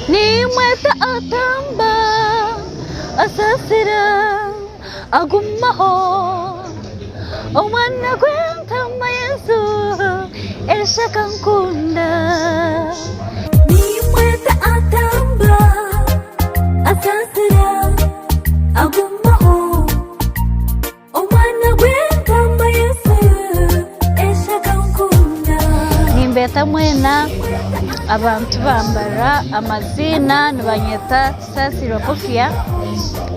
Nimweta atamba, asaasira, agumaho. Omwana gw'entaama Yesu, eshi akankunda. Nimweta atamba, asaasira, agumaho. Omwana gw'entaama Yesu, eshi akankunda. Nimbeeta mwena abantu bambarira amaziina nibanyeta Saasirwa Kofia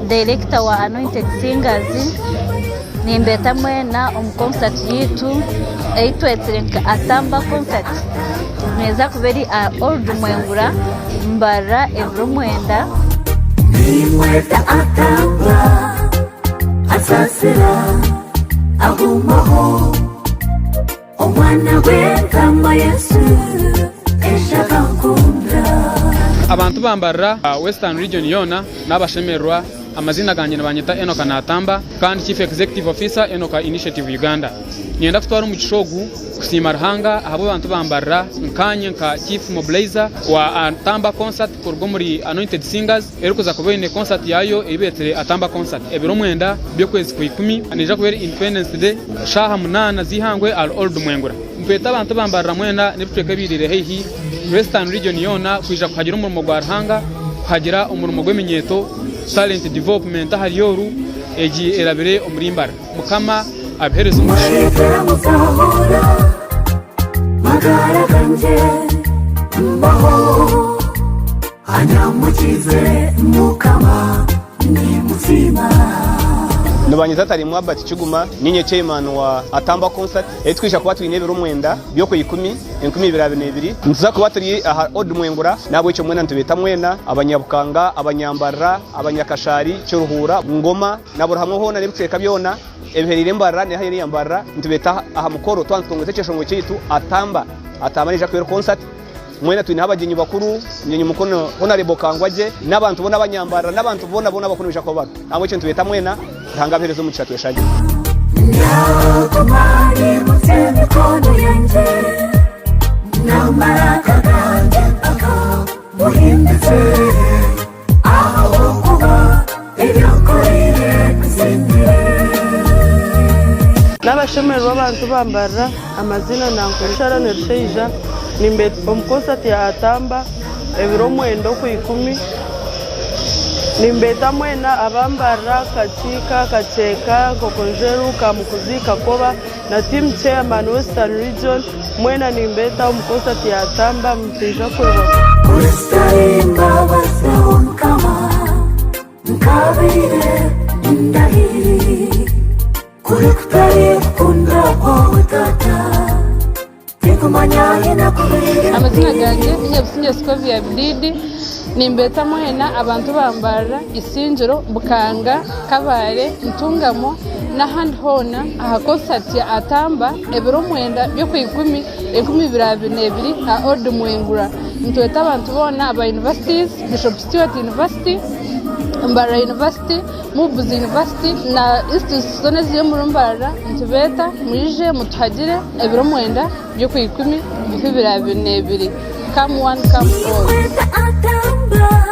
dayirekita wa Anointed Singers. Nimbeeta mwena omu konsati yaitu ei twetsire nka Atamba Concert. Neeza kuba eri aha Old Mwengura Mbarara ebiro mwenda. Nimweta atamba asaasira agumaho omwana gw'entaama Yesu ejo akankunda. Abantu bambarira Western Region yoona nabashemererwa. Amaziina gangye nibanyeta Enoka Natamba kandi Chief Executive Officer Enoka Initiative Uganda. Niinyenda kutwara omugisha ogu kusiima Ruhanga ahabw'abantu bambarira nkaanye nka Chief Mobilizer wa Atamba Concert kuruga omuri Anointed Singers erikuza kuba eine concert yaayo ei beetsire Atamba Concert ebiro mwenda by'okwezi kwa ikumi neija kuba eri Independence Day shaaha munaana z'eihangwe ahari Old Mwengura. Nitweta abantu bambarira mwena n'ebicweka ebiiriire haihi Western Region yoona kwija kuhagira omurimo gwa Ruhanga, kuhagira omurimo gw'eminyeeto, talent development ahari oru egi erabire omuri Mbarara. Mukama abihereze omugisha. Mwareetera muzahura magara gangye mbaho anyamukize mukama nimusiima. Nibanyeta Taremwa Albert Kiguma, niinye chairman wa Atamba Concert ei twija kuba twine ebiro mwenda by'Okwaikumi 2022. Nituza kuba turi aha Old Mwengura n'ahabw'ekyo mwena nitubeeta mwena, Abanyabukanga, Abanyambarara, Abanyakashaari, Kiruhura, Ngoma na buri hamwe hoona n'ebicweka byona ebihereire Mbarara n'ehaihi n'eya Mbarara nitubeeta aha mukoro twaba nitutongoreza ekyeshongoro kyaitu Atamba. Atamba neija kuba eri concert. Mwena twineho abagyenyi bakuru, omugyenyi mukuru Honarebo Kangwagye n'abantu boona abanyambarara n'abantu boona boona abakuru nibaija kuba bariho. N'ahabw'ekyo nitubeeta mwena, Ruhanga abaheereze omugisha tweshagye. Ndyaguma nimutse emikono yangye n'amaraka gangye mpaka muhimbize ahabw'okuba ebi onkoreire nsiimire. Nabashemererwa abantu bambarira amaziina nankora Sharon Rushaija nimbeeta omu concert ya Atamba ebiro mwenda okwikumi nimbeeta mwena abambarira Kakiika, Kakyeka, Nkokonjeru, Kamukuzi, Kakoba na team chairman Western region mwena nimbeeta omu concert ya Atamba mutaija kwebwa. Kuri mbabazi zawe Mukama nkabaire ndahi Kuri kutari kukunda kwawe Taata tinkumanya ahi nakubaire Amazina gangye ni Nyabusinge Scovia Bididi, nimbeeta mwena abantu ba Mbarara, Isingiro, Bukanga, Kabale, Ntungamo n'ahandi hoona aha concert ya Atamba ebiro mwenda by'Okwikumi 2022 aha Old Mwengura. Nitweta abantu boona aba universities, Bishop Stuart University, Mbarara University, MUBS University na institutes zoona eziri omuri Mbarara nitubeeta mwije mutuhagire ebiro mwenda by'Okwikumi 2022. Come one come all. Nimweta Atamba.